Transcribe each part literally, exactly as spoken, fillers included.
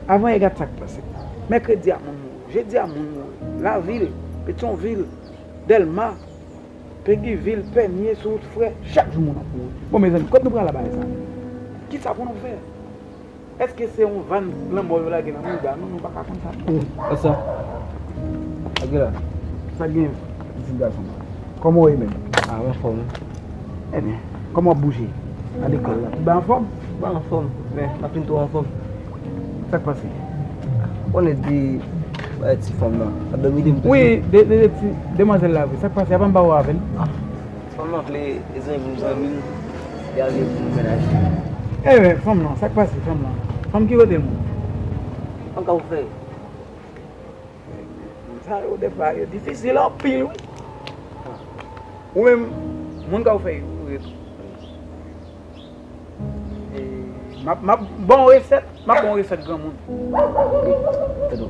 Avan yè, gad sa k pase. Mèkredi a, moun mouri. Jedi a, moun mouri. Lavil, Petyonvil, Dèlma, Pegivil, Pènye, sou wout Frè, chak jou moun ap mouri. Bon, mezanmi, kot nou pral la bagay sa? Kisa pou nou fè? Èske se yon vàn lanmò yo lage nan mouda nou? Nou pa ka konn sa. Asa. Ak la. Sa k gen, pitit gason? Kòman w ye menm? A, m anfòm. Ebyen, kòman w ap bouje? A lekòl la, tout bagay anfòm? Tout bagay anfòm, men m pa fin twò anfòm. Sa k pase? Ou konnen de, bagay ti fanm nan ap dòmi de m toujou. Wi, de, de, de ti demwazèl la vre. Sa k pase? Apa m pa wè w avè l? Ti fanm nan vle zanmi m, zanmi m, li al gen pou mennaj li. Ebyen, fanm nan, sa k pase, fanm nan? Fanm ki kote l, moun? Fanm ka pou fè. Moun sa yo, defwa, yo difisil anpil, wi. Ou menm, moun ka pou fè yo ret. E, m ap, m ap ba w resèt, m ap ba w resèt granmoun. Wi, fè dlo.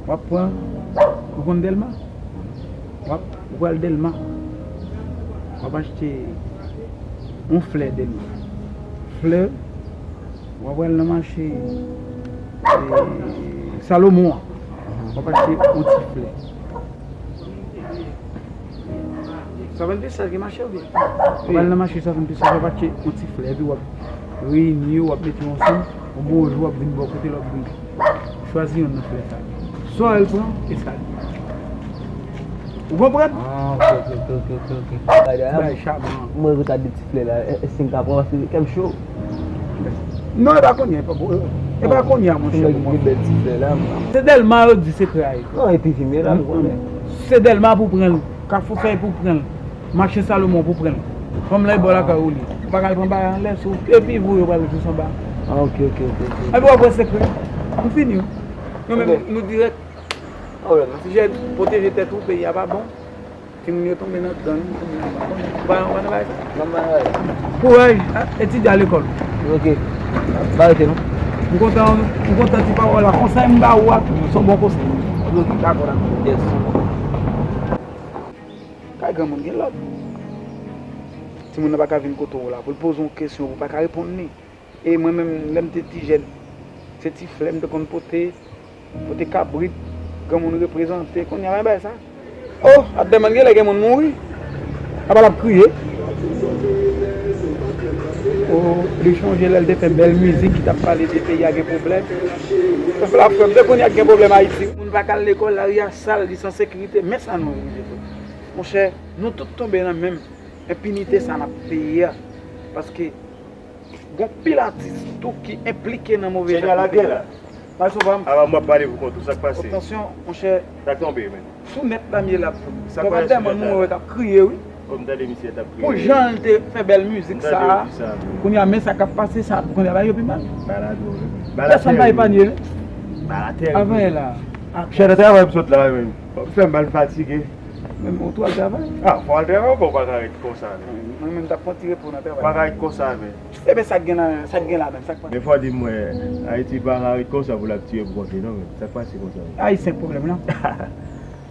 W ap pran, ou konn Dèlma? W ap, ou pral Dèlma. W ap achte yon flè Dèlma. Flè, w ap pral nan mache, e, Salomon an. W ap achte yon ti flè. Sèvant Pisaj gen mache oubyen? Ou pral nan mache Sèvant Pisaj, w ap achte yon ti flè, epi w ap reyini yo, w ap mete yo ansanm, yon bon jou w ap vin bò kote l, w ap vin chwazi yonn nan flè sa yo. Sa w wè l pran, e sa l ye. Ou konprann? Ah, ok, ok, ok, ok, ok. Bagay a, bagay chaman. Mwen retat de ti flè la, e, e si m ka pran, paske kè m cho. Non, e pa kounye a, e pa pou, e pa kounye a, monchè. Mwen gen bèl ti flè la, m. Se Dèlma yo di sekrè a ye. Non, epi vin la, m konnen. Se Dèlma pou pran l, Kafou Fèy pou pran l, mache Salomon pou pran l. Fanm lan e bò lakay ou li. Ou pa ka al pran bagay anlè, sou epi vou yo pral jis anba. Ah, ok, ok, ok, ok. Epi w ap wè sekrè. Nou fini, wi. Nou menm, nou dirèk. Jèn, pwoteje tèt ou, peyi a pa bon. Timoun yo tonbe nan gang, timoun yo pa konn. Ou pa, ou pa nan bagay sa? Nan bagay. Kouraj, a, etidye, al lekòl. Ok. Pa rete non. M kontan, m kontan ti pawòl la. Konsèy m ba ou a, se yon bon konsèy. Ok. Dakò, dakò. Yes. Kay granmoun gen lòd. Timoun nan pa ka vin kote w la pou l poze yon kesyon, ou pa ka reponn li. E mwen menm, lè m te ti jèn, se ti flè m te konn pote, pote kabrit, granmoun reprezante. Kounye a, pa gen bagay sa. Oh, Abdèman, genlè gen moun mouri. Apa l ap kriye? Oh, li chonje lè l te fè bèl mizik ki t ap pale de peyi a gen pwoblèm. Sa fè l ap fè m te konnen ak gen pwoblèm Ayiti. Moun pa ka al lekòl, lari a sal, li san sekirite. Men sa nou rive fè. Monchè, nou tout tonbe nan menm enpinite sa n ap peye a. Paske Gon pil atis tou ki enplike nan move zak nan peyi a. Maestro pa m. Apa m ap pale pou kont ou, sa k pase? Atansyon, monchè. Sa k tonbe, menn? Sou nèt la m ye la. Sa k pase sou nèt la? Papa Dèman, mwen wè k ap kriye, wi. Oh, m tande misye t ap kriye. Pou jan l te fè bèl mizik sa a. Kounye a, men sa k ap pase sa, kounye a, bagay yo pi mal. Pèsonn pa epanye, non. Bala tèrib. Avan la. Chèf de travay m sot la, menn. Fè m mal fatige. Men ou tou al travay? Ah, fò al travay, bon, ou pa ka ret konsa, menn. Mwen menm, m t ap pran ti repo nan travay. Ou pa ka ret konsa, menn. Ebyen, sa k gen la, sa k gen la menm, sa k pase? Men fò di m, wè, Ayiti pa ka ret konsa pou l ap tiye pou kont li, non, menn. Sa k pase konsa, menn? Ayisyen k pwoblèm lan.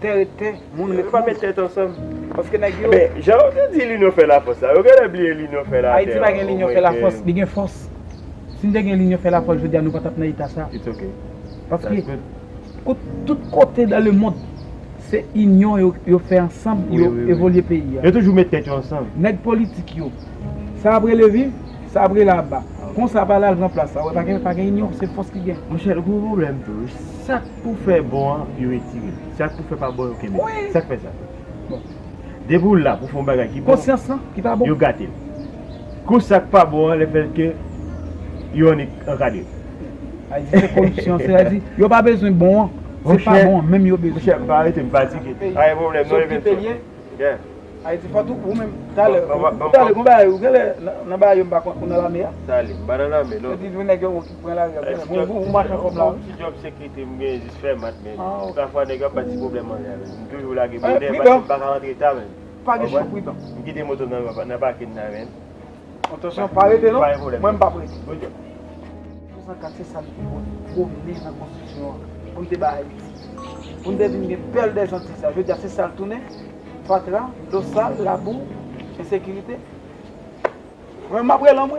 Tè ret tè, moun ret moun. Yo pa met tèt ansanm. Paske nèg yo. Men, jan yo te di linyon fè lafòs la, yo genlè bliye linyon fè latè. Ayiti pa gen linyon fè lafòs, li gen fòs. Si n te gen linyon fè lafòs, jodi a nou pa t ap nan eta sa. It's ok. Paske, that's good. Kot, tout kote dans le monde, se inyon yo, yo fè ansanm, yo evolye peyi a. Yo toujou met tèt yo ansanm. Nèg politik yo, sa ap rele viv, sa ap rele aba. Konsa pa al pran plas la. Wè, pa gen, pa gen inyon, se fòs ki gen. Monchè, nou gen yon pwoblèm tou. Sa k pou fè bon an, yo retire l. Sa k pou fè pa bon, yo kenbe l. Wi. Sa k fè sa? Bon. Depi w la pou fè yon bagay ki bon, konsyans lan ki pa bon, yo gate l. Kou sa k pa bon an, lefètke yo annik ankadre. Ayiti se koripsyon, sètadi yo pa bezwen bon an. Se pa bon an menm yo bezwen. Monchè, m pa rete, m fatige. Pa gen pwoblèm, non, Evenson. Yeah. Ayiti fò tou, ou menm, talè, talè, gon bagay, ou genlè nan, nan bagay yo, m pa konn, ou nan lame a? Talè, m pa nan lame, non. Yo di, nèg yo ki pran lari a, ou mache anfòm la. Ti djòb sekirite m gen, jis fè mat, men pafwa nèg yo ap bay ti pwoblèm anlè a, men m toujou lage bonè, paske m pa ka rantre ta, men. Pa gen cho, pridan. M kite moto nan, nan pakin nan, men. Atansyon, pa rete non. Mwen, m p ap rete. Sousannkat, se sa n te pwomennen nan konstitisyon an. Pou n te bay Ayiti. Pou n te vin gen pèl dè zanti sa. Jodi a, se sa l tounen. Fatra, dlo sal, labou, ensekirite. Mwen, m ap rele anmwe.